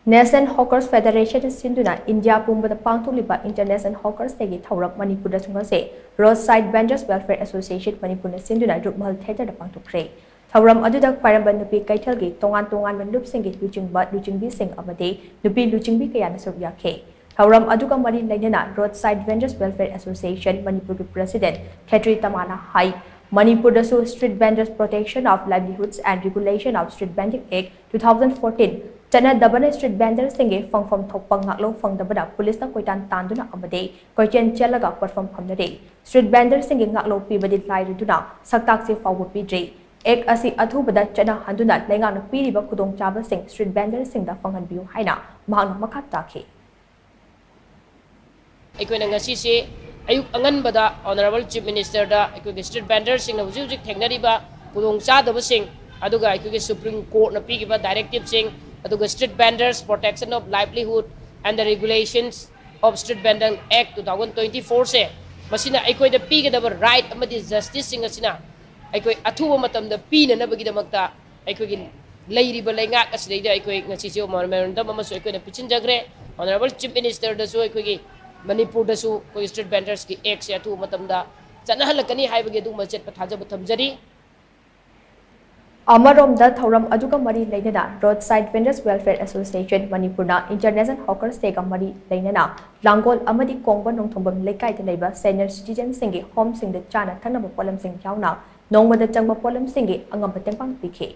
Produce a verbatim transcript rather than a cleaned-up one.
National Hawkers Federation ꯁꯤꯟꯗꯨꯅ India ꯄꯨꯝꯕꯗ ꯄꯥꯡꯊꯣꯛꯂꯤꯕ International Hawkers Day ꯒꯤ ꯊꯧꯔꯝ ꯃꯅꯤꯄꯨꯔꯗꯁꯨ ꯉꯁꯤ Roadside Vendors Welfare Association ꯃꯅꯤꯄꯨꯔꯅ ꯁꯤꯟꯗꯨꯅ ꯔꯨꯞꯃꯍꯜ ꯊꯤꯌꯦꯇꯔꯗ ꯄꯥꯡꯊꯣꯛꯈ꯭ꯔꯦ꯫ ꯊꯧꯔꯝ ꯑꯗꯨꯗ ꯈ꯭ꯋꯥꯏꯔꯝꯕꯟ ꯅꯨꯄꯤ ꯀꯩꯊꯦꯜꯒꯤ ꯇꯣꯉꯥꯟ ꯇꯣꯉꯥꯟꯕ ꯂꯨꯞꯁꯤꯡꯒꯤ ꯂꯨꯆꯤꯡꯕ ꯂꯨꯆꯤꯡꯕꯤꯁꯤꯡ ꯑꯃꯗꯤ ꯅꯨꯄꯤ ꯂꯨꯆꯤꯡꯕꯤ ꯀꯌꯥꯅ ꯁꯔꯨꯛ ꯌꯥꯈꯤ꯫ ꯊꯧꯔꯝ ꯑꯗꯨꯒ ꯃꯔꯤ ꯂꯩꯅꯅ Roadside Vendors Welfare Association ꯃꯅꯤꯄꯨꯔꯒꯤ President ꯈꯦꯇ꯭ꯔꯤ ꯇꯃꯥꯅ ꯍꯥꯏ, ꯃꯅꯤꯄꯨꯔꯗꯁꯨ Street Vendors Protection of Livelihoods and Regulation of Street Vending Act two thousand fourteen ꯆꯠꯅꯗꯕꯅ street vendorꯁꯤꯡꯒꯤ ꯐꯪꯐꯝ ꯊꯣꯛꯄ ꯉꯥꯛꯂꯧ ꯐꯪꯗꯕꯅ ꯄꯨꯂꯤꯁꯅ ꯀꯣꯏꯇꯥꯟ ꯇꯥꯟꯗꯨꯅ ꯑꯃꯗꯤ ꯀꯣꯏꯆꯦꯟ ꯆꯦꯜꯂꯒ ꯄꯣꯠꯐꯝ ꯐꯝꯅꯔꯤ꯫ Street vendorꯁꯤꯡꯒꯤ ꯉꯥꯛꯂꯧ ꯄꯤꯕꯗꯤ ꯂꯥꯏꯔꯗꯨꯅ ꯁꯛꯇꯥꯛꯁꯦ ꯐꯥꯎꯕ ꯄꯤꯗ꯭ꯔꯤ꯫ Act ꯑꯁꯤ ꯑꯊꯨꯕꯗ ꯆꯠꯅꯍꯟꯗꯨꯅ ꯂꯩꯉꯥꯛꯅ ꯄꯤꯔꯤꯕ ꯈꯨꯗꯣꯡꯆꯥꯕꯁꯤꯡ street vendorꯁꯤꯡꯗ ꯐꯪꯍꯟꯕꯤꯌꯨ ꯍꯥꯏꯅ ꯃꯍꯥꯛꯅ ꯃꯈꯥ ꯇꯥꯈꯤ꯫ ꯑꯩꯈꯣꯏꯅ ꯉꯁꯤꯁꯦ ꯑꯌꯨꯛ ꯑꯉꯟꯕꯗ Honourable Chief Minister ꯗ ꯑꯩꯈꯣꯏꯒꯤ street vendorꯁꯤꯡꯅ ꯍꯧꯖꯤꯛ ꯍꯧꯖꯤꯛ ꯊꯦꯡꯅꯔꯤꯕ ꯈꯨꯗꯣꯡꯆꯥꯗꯕꯁꯤꯡ, ꯑꯗꯨꯒ ꯑꯩꯈꯣꯏꯒꯤ Supreme Court ꯅ ꯄꯤꯈꯤꯕ directiveꯁꯤꯡ, ꯑꯗꯨꯒ Street Vendors Protection of Livelihood and the Regulations of Street Vending Act two thousand twenty-four ꯁꯦ, ꯃꯁꯤꯅ ꯑꯩꯈꯣꯏꯗ ꯄꯤꯒꯗꯕ right ꯑꯃꯗꯤ justiceꯁꯤꯡ ꯑꯁꯤꯅ ꯑꯩꯈꯣꯏ ꯑꯊꯨꯕ ꯃꯇꯝꯗ ꯄꯤꯅꯅꯕꯒꯤꯗꯃꯛꯇ ꯑꯩꯈꯣꯏꯒꯤ ꯂꯩꯔꯤꯕ ꯂꯩꯉꯥꯛ ꯑꯁꯤꯗꯩꯗ ꯑꯩꯈꯣꯏ ꯉꯁꯤꯁꯨ memorandum ꯑꯃꯁꯨ ꯑꯩꯈꯣꯏꯅ ꯄꯤꯁꯤꯟꯖꯈ꯭ꯔꯦ꯫ Honourable Chief Minister ꯗꯁꯨ ꯑꯩꯈꯣꯏꯒꯤ ꯃꯅꯤꯄꯨꯔꯗꯁꯨ ꯑꯩꯈꯣꯏꯒꯤ street vendors ꯀꯤ act ꯁꯦ ꯑꯊꯨꯕ ꯃꯇꯝꯗ ꯆꯠꯅꯍꯜꯂꯛꯀꯅꯤ ꯍꯥꯏꯕꯒꯤ ꯑꯗꯨꯒꯨꯝꯕ ꯑꯆꯦꯠꯄ ꯊꯥꯖꯕ ꯊꯝꯖꯔꯤ꯫ ꯑꯃꯔꯣꯝꯗ ꯊꯧꯔꯝ ꯑꯗꯨꯒ ꯃꯔꯤ ꯂꯩꯅꯅ Roadside Vendors Welfare Association ꯃꯅꯤꯄꯨꯔꯅ International Hawkers Day ꯒ ꯃꯔꯤ ꯂꯩꯅꯅ ꯂꯥꯡꯒꯣꯜ ꯑꯃꯗꯤ ꯀꯣꯡꯕ ꯅꯣꯡꯊꯣꯡꯕꯝ ꯂꯩꯀꯥꯏꯗ ꯂꯩꯕ senior citizen ꯁꯤꯡꯒꯤ home ꯁꯤꯡꯗ ꯆꯥꯅ ꯊꯛꯅꯕ ꯄꯣꯠꯂꯝꯁꯤꯡ ꯌꯥꯎꯅ ꯅꯣꯡꯃꯗ ꯆꯪꯕ ꯄꯣꯠꯂꯝꯁꯤꯡꯒꯤ ꯑꯉꯝꯕ ꯇꯦꯡꯕꯥꯡ ꯄꯤꯈꯤ꯫